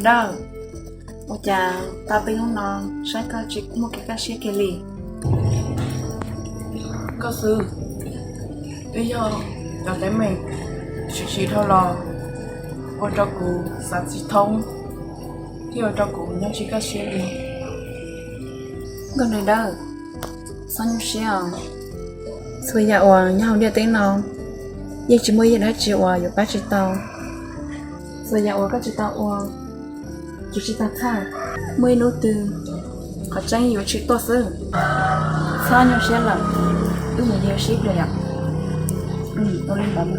Dawb, ua cas tau peb hnub no saib koj tsis muaj kev kaj siab kiag li? Koj xwb, twb yog cov teeb meem tshwm sim dhau los ua rau kuv xav tsis thoob, thiab ua rau kuv nyob tsis kaj siab li. Nkauj Nraug Dawb, txhob nyuaj siab os. Txhua yam uas nyob hauv ntiaj teb no yeej tsis muaj ib yam dab tsi uas yuav pab tsis tau. Txhua yam uas koj tsis tau ua, tsis tsis tau thaj, muaj ib hnub twg qhov tseeb yuav tshwm tuaj xwb. Txhob nyuaj siab lawm, wb mus yos sib pliag yom. Ua li ntawd.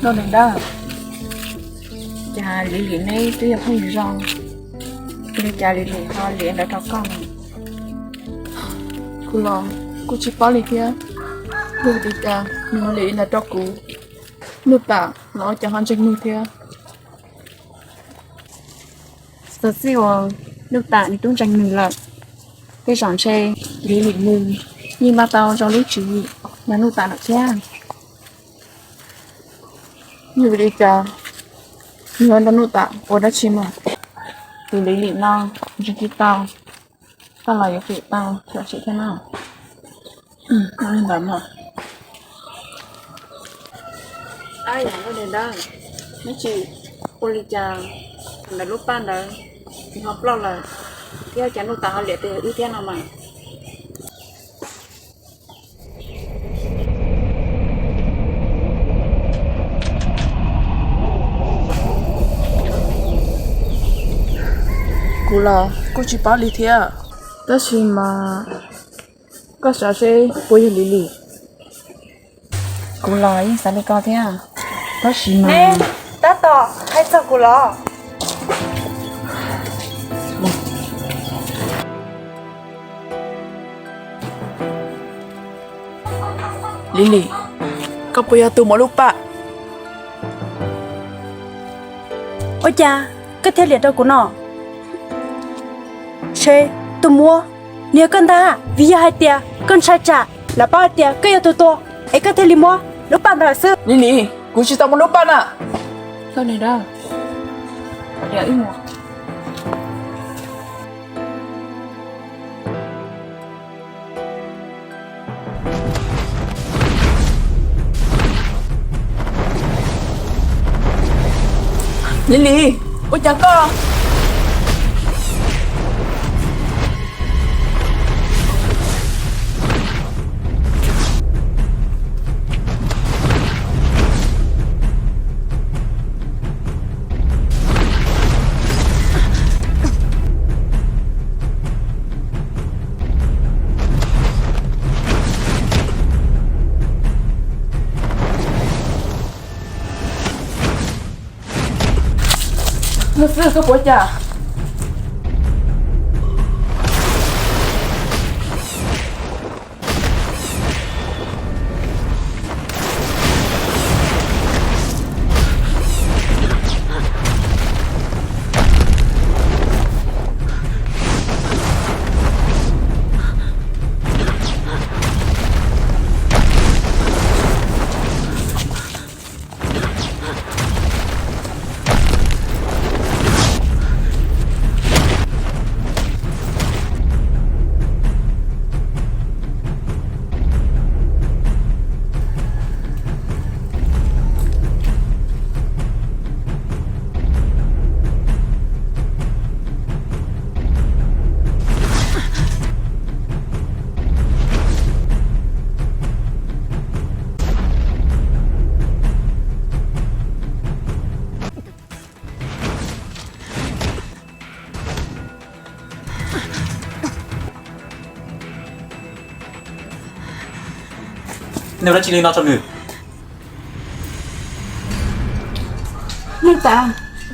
Nkauj Nraug Dawb, cas Lis Lis neb twb yog phooj ywg zoo, ua li cas Lis Lis ho liam ntawd rau koj? Kuv los kuj tsis paub li thiab, ua li cas nws ho liam li ntawd rau kuv. Nuj Tam los ua cas ho ntseeg nws thiab? Xyov txij uas Nuj Tam nws tub ntseeg nws lawm, tej zaum ntshe Lis Lis nws yeej npaj tau zoo lub tswv yim nrog Nuj Tam lawm thiab. Yog vim li cas nws ho nrog Nuj Tam ua dab tsi mas tus Lis Lis no ntsib tsis tau, koj los yuav tsum tau xyuam xim thiab no. Li ntawd mas. Ab, yog Nkauj Nraug Dawb, neb tsis ua li cas ntawm lub paj ntawd, nws ho ploj lawm, thiab cas Nuj Tam ho liam tes wb thiab no mas. Kuv los kuj tsis paub li thiab, tab sis mas koj xav seb puas yog Lis Lis? Kuv los yeej xav li koj thiab, tab sis mas. Neb tab tom hais txog kuv los? Lis Lis, koj puas yog tus muab lub paj? Ua cas koj thiaj liam rau kuv no? Ntshe tus muab nws yog koj ntag, vim yog hais tias koj ntshai tsam lawv paub hais tias koj yog tus tua es koj thiaj li muab lub paj ntawd lawm xwb. Lis Lis, kuv tsis tau muab lub paj na. Lis Lis, ua cas koj? Xwb koj puas cas? Nej ua dab tsi li no rau nws? Nuj Tam,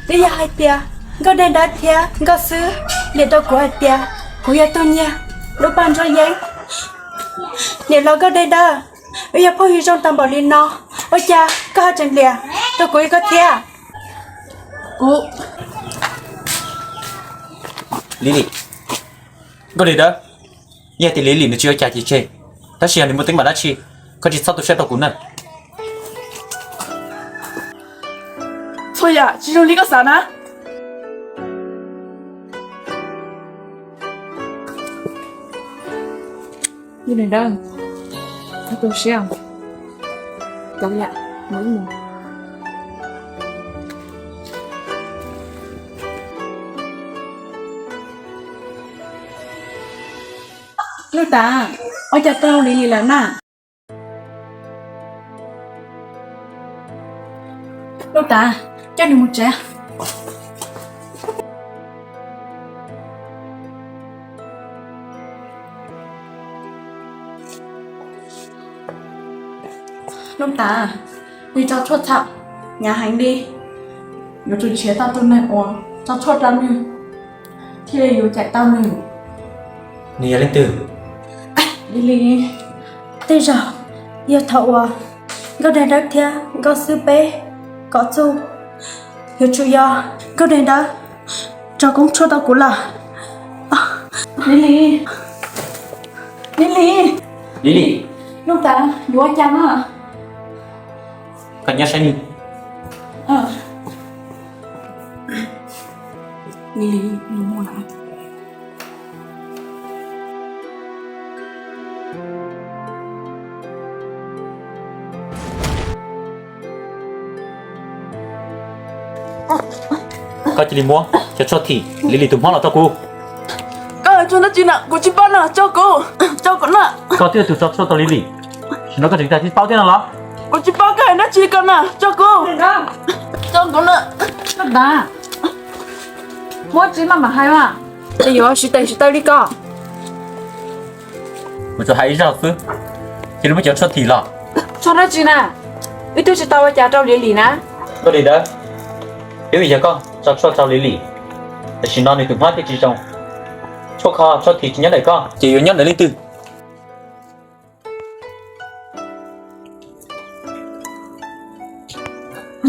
twb yog hais tias Nkauj Daim Dawb thiab Nkauj Xwb liam rau kuv hais tias kuv yog tus nyiag lub paj nruab yeeb. Niam laus Nkauj Daim Dawb, wb yog phooj ywg zoo tau npaum li no, ua cas koj ho tseem liam rau kuv li koj thiab? Kuv, Lili, Nkauj Dej Dawb, yog tias Lili nws tsis ua cas ces tseg, tab sis yog nws muaj teeb meem dab tsi, koj tsis txhob tu siab rau kuv na. Txhua yam tsis zoo li koj xav na. Nkauj Dej Dawb, txhob tu siab. Cov yam mus ib mus. Nuj Tas, ua cas tau Lili lawm na? Nuj Tas, coj nws mus tsev. Nuj Tas, nws tso tshuaj txhaum hnyav heev li. Yuav tsum nrhiav tau tus neeg uas tso tshuaj rau nws thiaj li yuav cawm tau nws. Nws yog leej twg? Lili, tej zaum yog thaum uas Nkauj Dej Dawb thiab Nkauj Xwb peb kom txuj, yuav tsum yog Nkauj Dej Dawb tso koob tshuaj rau kuv lawm. Lili, Lili, Lili, Nuj Tas, yuav ua cas no? Koj nyob saib ni. Lili, koj cia li muab cov tshuaj thim Lili tus hmob los rau kuv. Koj tso dab tsi na? Kuv tsis paub na, tso kuv, tso kuv na. Koj twb yog tus tso tshuaj rau Lili, tam sim no koj tseem tsis paub thiab no los? Kuv tsis paub koj hais dab tsi ko na, tso kuv, tso kuv na. Koj tas, muab tsis maj mam hais mas, ces yuav siv tes siv taw li ko. Kuv tsuas hais ib zaug xwb, cia li muab cov tshuaj thim los. Tshuaj dab tsi na? Wb twb tsis tau ua cas rau Lili na. Nkauj Dej Dawb, twb vim yog koj tso tshuaj rau Lili, tam sim no nws tus hmob thiaj tsis zoo. Tshuaj kho tshuaj thim tsis nyob ntawm koj ces yuav nyob ntawm leej twg?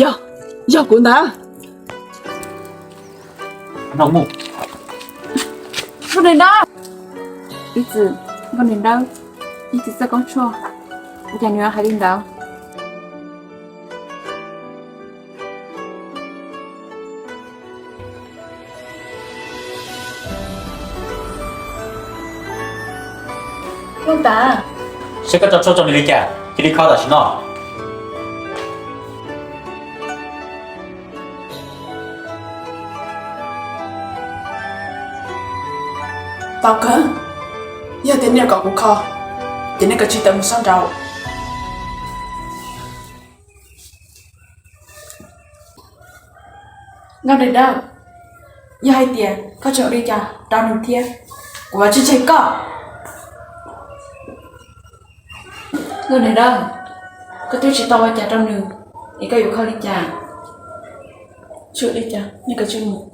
Yog, yog kuv ntag. Nkauj Dej Dawb, ib txwm Nkauj Dej Dawb ib txwm txawj koob tshuaj, ua cas nws hais li ntawd? Nuj Tas, saib koj tso tshuaj rau nws li cas, cia li kho tam sim no. Tau kawg, yog tias nej kom kuv kho, ces nej kav tsij tawm mus sab nraud. Nkauj Dej Dawb, yog hais tias koj tseem ua li cas rau nws thiab, kuv yuav tsis tseg koj. Nkauj Dej Dawb, koj twb tsis tau ua cas rau nws, es koj yuav kho li cas? Tsis ua li cas, nej kav tsij mus.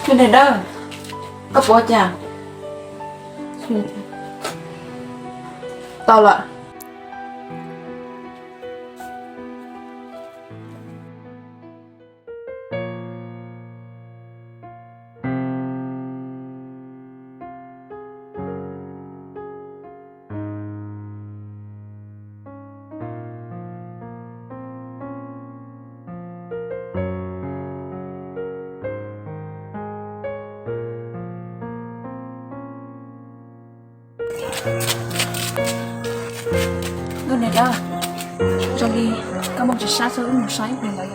Nkauj Daim Dawb, koj puas ua cas? Tau lawm. Nkauj Daim Dawb, zoo li koj moog tsis sab xwb, wb mus saib ib pliag ntawd.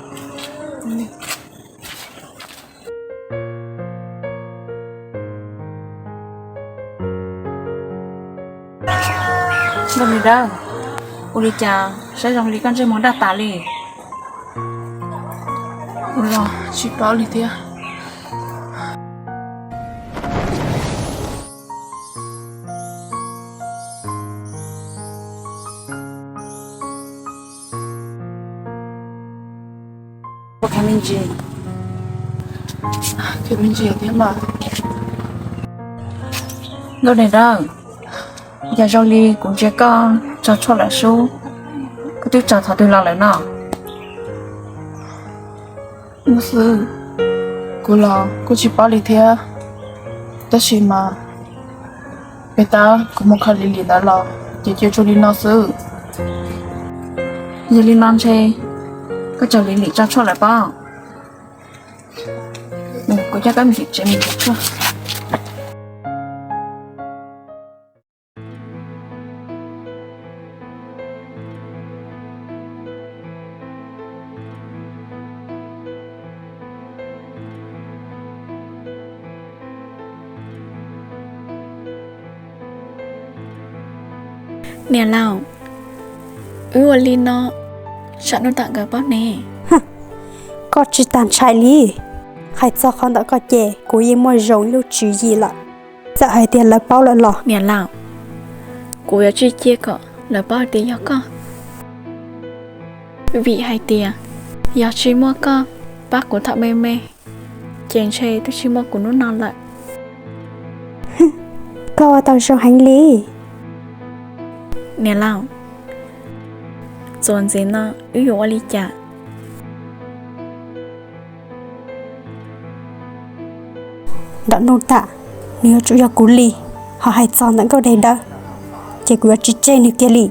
Nkauj Daim Dawb, ua li cas saib zoo li koj ntsej muag daj tas li? Kuv los tsis paub li thiab. Nkauj Daim Dawb, cas zoo li kuv ntsia koj tso tshuaj lawm sub, koj twb tso thaum twg los lawm no? Xwb, kuv los kuj tsis paub li thiab, tab sis mas peb tab kuv mus kho Lis Lis ntawd los ces cia tsuas li no xwb. Yog li no ntshe koj cov Lis Lis tso tshuaj lawm pob. Kuv coj koj mus tim tsev mus tim tshuaj. Niam laus, wb ua li no, tsam hnub tom nkawd paub ne. Koj tsis tas ntshai li. Hais txog qhov ntawm koj ces kuv yeej muaj zoo lub tswv yim lawm. Txawm hais tias lawv paub lawm los niam laus, kuv yuav tsis cia kom lawv paub hais tias yog koj. Vim hais tias yog tsis muaj koj pab kuv thaum me me, ces ntshe twb tsis muaj kuv hnub no lawm. Koj ua tau zoo heev li. Niam laus, txuas ntxiv no wb yuav ua li cas? Ntawm Nuj Tam, nws yuav tsum yog kuv li, ho hais txog ntawm Nkauj Daim Dawb, ces kuv yuav tsis tseg nws kiag li.